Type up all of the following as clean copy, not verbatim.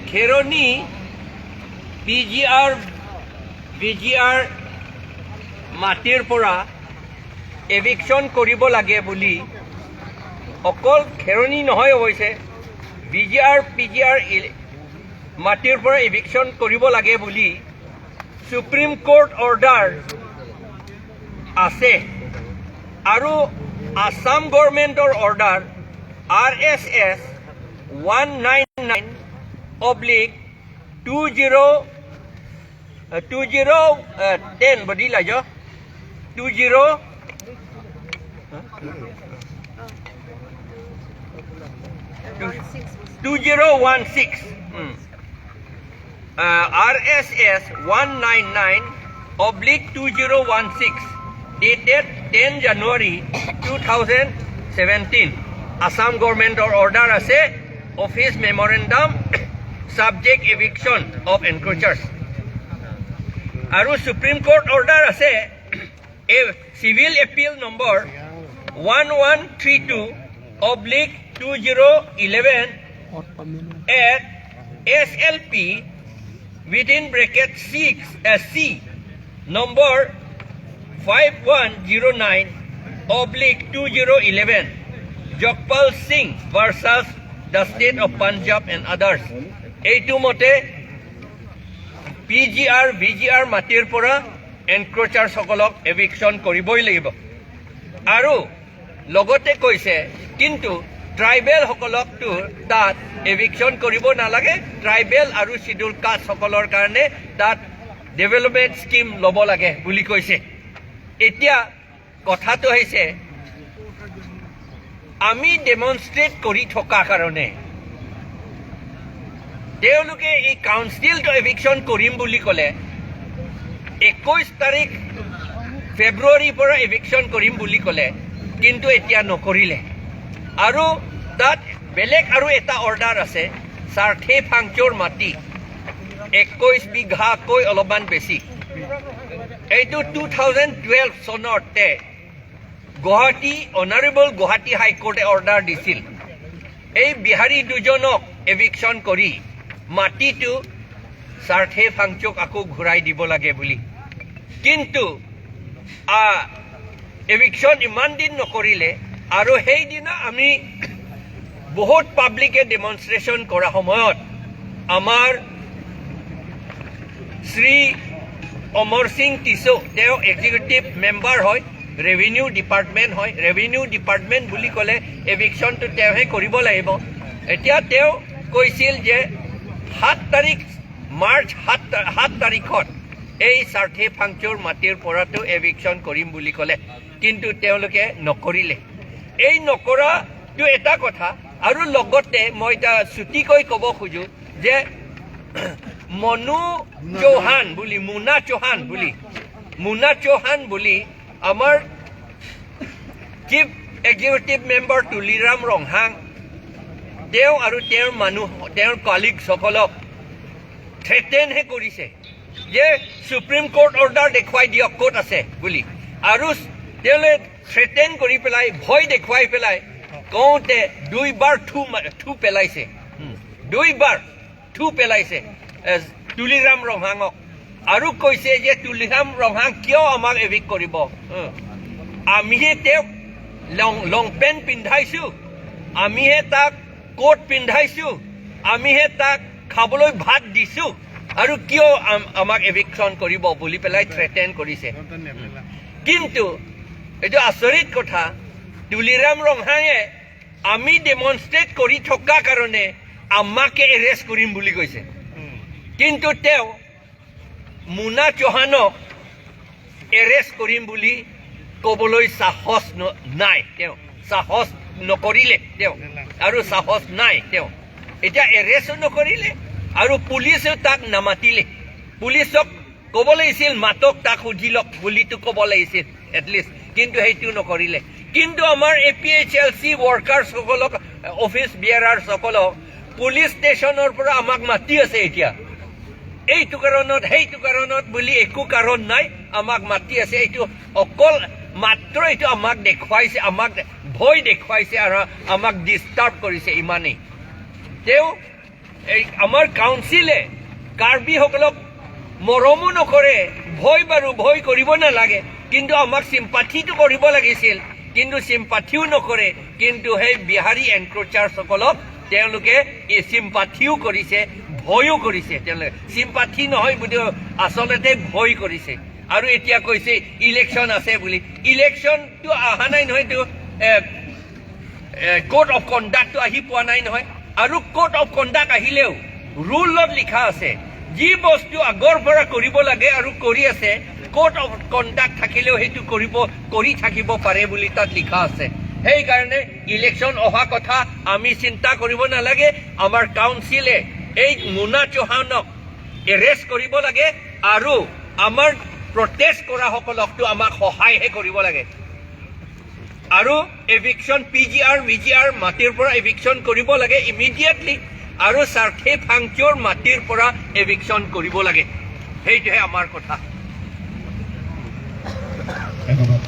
Kheroni P G R, V G R মাটিৰ পৰা eviction কৰিব লাগে বুলি। অকল খেৰণি নহয় অৱশ্যে, V G R, P G R মাটিৰ পৰা এভিকশ্যন কৰিব লাগে বুলি সুপ্ৰিম কোৰ্ট অৰ্ডাৰ আছে আৰু Assam গভৰ্ণমেণ্টৰ order RSS 199/2020 10 body lajo 20. 2016, RSS 199/2016 dated 10 January 2017, Assam গভৰ্ণমেণ্টৰ order আছে, office memorandum subject eviction of encroachers। আৰু সুপ্ৰিম কোৰ্ট অৰ্ডাৰ আছে, এই civil appeal number 1132/2011 at SLP within bracket 6 C number 5109/2011, Jagpal Singh versus the State of Punjab and others। এইটো মতে P G R, V G R মাটিৰ পৰা এনক্ৰচাৰসকলক eviction কৰিবই লাগিব। আৰু লগতে কৈছে, কিন্তু ট্ৰাইবেলসকলকতো তাত এভিকশ্যন কৰিব নালাগে, ট্ৰাইবেল আৰু চিডিউল কাষ্টসকলৰ কাৰণে তাত ডেভেলপমেণ্ট স্কীম ল'ব লাগে বুলি কৈছে। এতিয়া কথাটো হৈছে, আমি ডেমনষ্ট্ৰেট কৰি থকা কাৰণে তেওঁলোকে এই কাউন্সিলটো এভিকশ্যন কৰিম বুলি ক'লে, 21 তাৰিখ ফেব্ৰুৱাৰীৰ পৰা এভিকশ্যন কৰিম বুলি ক'লে, কিন্তু এতিয়া নকৰিলে। আৰু তাত বেলেগ আৰু এটা অৰ্ডাৰ আছে, চাৰ্থে ফাংচৰ মাটি 21 বিঘাকৈ অলপমান বেছি। এইটো 2012 চনতে গুৱাহাটী, অনাৰেবল গুৱাহাটী হাইকোৰ্টে অৰ্ডাৰ দিছিল, এই বিহাৰী দুজনক এভিকশ্যন কৰি মাটিটো চাৰ্থে ফাংচক আকৌ ঘূৰাই দিব লাগে বুলি। কিন্তু এভিকশ্যন ইমান দিন নকৰিলে। আৰু সেইদিনা আমি বহুত পাব্লিকে ডেমনষ্ট্ৰেশ্যন কৰা সময়ত আমাৰ শ্ৰী অমৰ সিং টিছো, তেওঁ এক্সিকিউটিভ মেম্বাৰ হয়, ৰেভিনিউ ডিপাৰ্টমেণ্ট হয়। ৰেভিনিউ ডিপাৰ্টমেণ্ট বুলি ক'লে এভিকশ্যনটো তেওঁহে কৰিব লাগিব। এতিয়া তেওঁ কৈছিল যে 7 তাৰিখ মাৰ্চ, 7 তাৰিখত এই চাৰ্থে ফাংচৰ মাটিৰ পৰাটো এভিকশ্যন কৰিম বুলি ক'লে, কিন্তু তেওঁলোকে নকৰিলে। এই নকৰাটো এটা কথা। আৰু লগতে মই এতিয়া চুটিকৈ ক'ব খোজোঁ যে মনু চৌহান বুলি, মুনা চৌহান বুলি, মুনা চৌহান বুলি আমাৰ chief executive member Tuliram Ronghang, তেওঁ আৰু তেওঁৰ মানুহ, তেওঁৰ কলিগসকলক থ্ৰেটেনহে কৰিছে যে সুপ্ৰিম কোৰ্ট অৰ্ডাৰ দেখুৱাই দিয়ক ক'ত আছে বুলি। আৰু তেওঁলোকে থ্ৰেটেন কৰি পেলাই, ভয় দেখুৱাই পেলাই কওঁতে দুইবাৰ থু পেলাইছে, দুইবাৰ থু পেলাইছে তুলিৰাম ৰংহাঙক আৰু কৈছে যে তুলিৰাম ৰংহাং কিয় আমাক এভিক্ট কৰিব, আমিহে তেওঁক লং পেণ্ট পিন্ধাইছো, আমিহে তাক কোট পিন্ধাইছো, আমিহে তাক খাবলৈ ভাত দিছো, আৰু কিয় আমাক এভিকশ্যন কৰিব বুলি পেলাই থ্ৰেটেন কৰিছে। কিন্তু এইটো আচৰিত কথা, তুলিৰাম ৰংহাঙে আমি ডেমনষ্ট্ৰেট কৰি থকা কাৰণে আমাকে এৰেষ্ট কৰিম বুলি কৈছে, কিন্তু তেওঁ মুনা চৌহানক এৰেষ্ট কৰিম বুলি ক'বলৈ সাহস নাই। তেওঁ সাহস নকৰিলে তেওঁ আৰু সাহস নাই। তেওঁ এতিয়া এৰেষ্টো নকৰিলে আৰু পুলিচেও তাক নামাতিলে। পুলিচক ক'ব লাগিছিল, মাতক তাক, সুধি লওক বুলিতো ক'ব লাগিছিল এটলিষ্ট, কিন্তু সেইটো নকৰিলে। কিন্তু আমাৰ A P H L C ৱৰ্কাৰ্ছসকলক, office বিয়াৰাৰ্ছসকলক police ষ্টেচনৰ পৰা আমাক মাতি আছে এতিয়া, এইটো কাৰণত, সেইটো কাৰণত বুলি একো কাৰণ নাই, আমাক মাতি আছে। এইটো অকল মাত্ৰ এইটো আমাক দেখুৱাইছে, আমাক ভয় দেখুৱাইছে আৰু আমাক ডিষ্টাৰ্ব কৰিছে, ইমানেই। তেওঁ এই আমাৰ কাউন্সিলে কাৰ্বিসকলক মৰমো নকৰে। ভয় বাৰু ভয় কৰিব নালাগে, কিন্তু আমাক চিম্পাথিটো কৰিব লাগিছিল, কিন্তু চিম্পাথিও নকৰে। কিন্তু সেই বিহাৰী এনক্ৰচাৰসকলক তেওঁলোকে এই চিম্পাথিও কৰিছে, ভয়ো কৰিছে। তেওঁলোকে চিম্পাথি নহয় বুলি আচলতে ভয় কৰিছে। আৰু এতিয়া কৈছে ইলেকশ্যন আছে বুলি। ইলেকশ্যনটো অহা নাই নহয়তো, কোড অফ কণ্ডাক্টটো আহি পোৱা নাই নহয়। আৰু কোড অফ কণ্ডাক্ট আহিলেও ৰুলত লিখা আছে, যি বস্তু আগৰ পৰা কৰিব লাগে আৰু কৰি আছে, কোড অফ কণ্ডাক্ট থাকিলেও সেইটো কৰি থাকিব পাৰে বুলি তাত লিখা আছে। সেইকাৰণে ইলেকশ্যন অহা কথা আমি চিন্তা কৰিব নালাগে। আমাৰ কাউন্সিলে এই মুনা চৌহানক এৰেষ্ট কৰিব লাগে আৰু আমাৰ প্ৰটেষ্ট কৰাসকলকতো আমাক সহায়হে কৰিব লাগে। আৰু এভিকশ্যন, পিজিআৰ ভিজিআৰ মাটিৰ পৰা এভিকশ্যন কৰিব লাগে ইমিডিয়েটলি আৰু চাৰ্থে ফাংচৰ মাটিৰ পৰা এভিকশ্যন কৰিব লাগে। সেইটোহে আমাৰ কথা। ধন্যবাদ।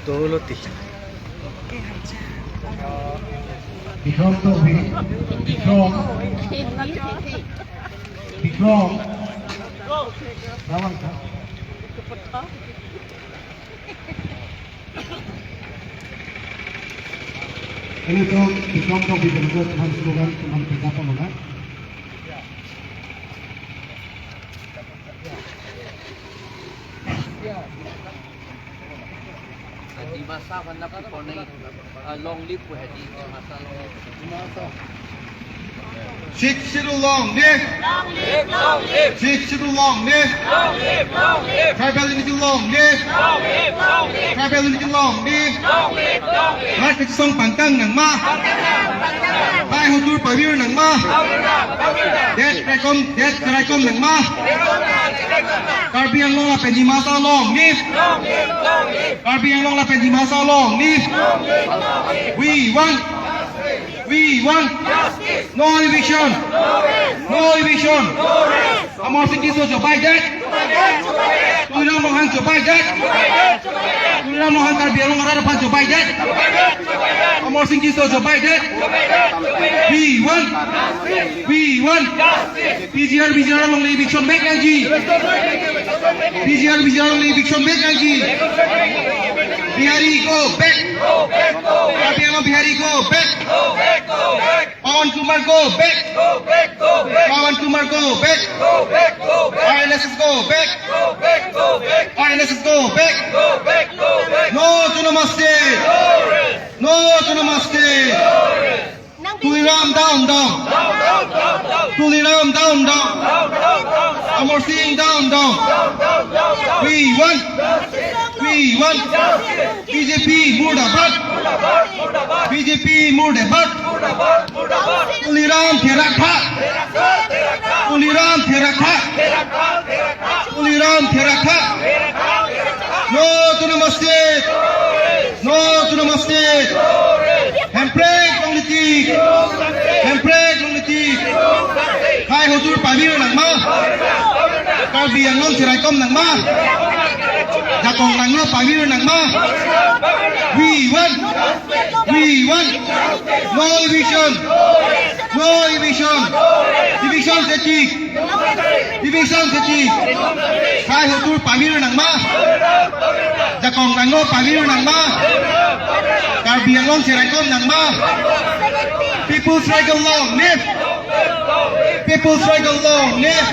দৌলতি। Vikram তৌফি, Vikram, Vikram. Ini tu Bikram Taufi juga Tuhan slogan Tuhan kita mana? Dimasa long live. Dimasa long live. Six long live. Long live, long live. Six long live. Long live, long live. Tribal unity long live. Long live, long live. Tribal unity long live. Long live, long live. Right song pangkang nang ma. Bai hotur pavir nang ma. Death krakom nang ma. Karbi Anglong la Pendimasa long live. Long live, long live. Karbi Anglong la Pendimasa long live. Long live, long live. We want. We want justice. No eviction. No rest. No eviction. No rest. Amar Singh Tisso Jobai Det. Tuliram Mohan Jobai Det. Tuliram Mohan Karbi Anglong Arara Phan Jobai Det. Amar Singh Tisso Jobai Det. We want. We want. PGR BGR along the eviction back LG. PGR BGR along the eviction back LG. Bihari go back. Go back, go back. Karbi Anglong Bihari go back. Go back, go back. Pawan Kumar go back. Go back, go back. Pawan Kumar go back. Go back, go back. RNSS go back. Go back, go back. RNSS go back. Go back, go back. No to namaste. No rest. No to namaste. Tuliram down down. Down, down, down, down. Tuliram down down. Down, down, down, down. Amar Singh down down. Down, down, down, down. We want. We want. BJP Murdabad. Murdabad, Murdabad. BJP Murdabad. Murdabad, Murdabad. Tuliram Therakha. Therakha, Therakha. Tuliram Therakha. Therakha, Therakha. Tuliram Therakha. Therakha, Therakha. No to namaste. No to namaste. Hemprek Longliti. Hemprek Longliti. Khai Hotur Pamir Nangma. Karbi Anglong Cheraikom Nangma. Jakong Nanglo Pamir Nangma. We want. We want. No eviction. No eviction. Eviction Setik. Eviction Setik. Khai Hotur Pamir Nangma. Jakong Nanglo Pamir Nangma. Karbi Anglong Cheraikom Nangma. People strike long live. People strike long live.